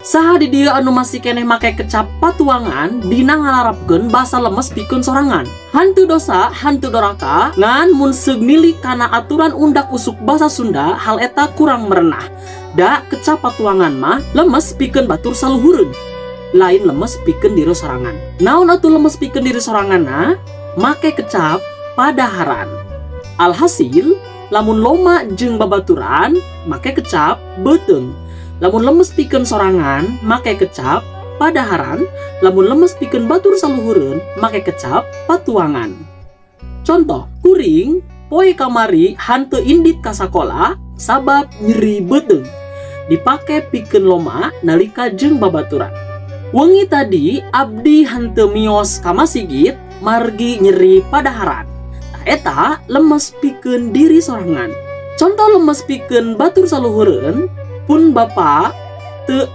Saha di dieu anu masih keneh make kecap patuangan dina ngalarapkeun basa lemes pikeun sorangan? Hanteu dosa, hanteu doraka, ngan mun seug nilik kana aturan undak usuk basa Sunda, hal eta kurang merenah. Da kecap patuangan mah lemes pikeun batur saluhureun, lain lemes pikeun diri sorangan. Naon atuh lemes pikeun diri soranganna? Make kecap padaharan. Alhasil, lamun loma jeung babaturan, make kecap beuteung. Lamun lemes pikeun sorangan, make kecap padaharan. Lamun lemes pikeun batur saluhureun, make kecap patuangan. Contoh, kuring poe kamari hanteu indit ka sakola sabab nyeri beuteung. Dipake pikeun loma nalika jeung babaturan. Wengi tadi abdi hanteu mios ka masigit margi nyeri padaharan. Tah, eta lemes pikeun diri sorangan. Contoh lemes pikeun batur saluhureun, pun bapa teu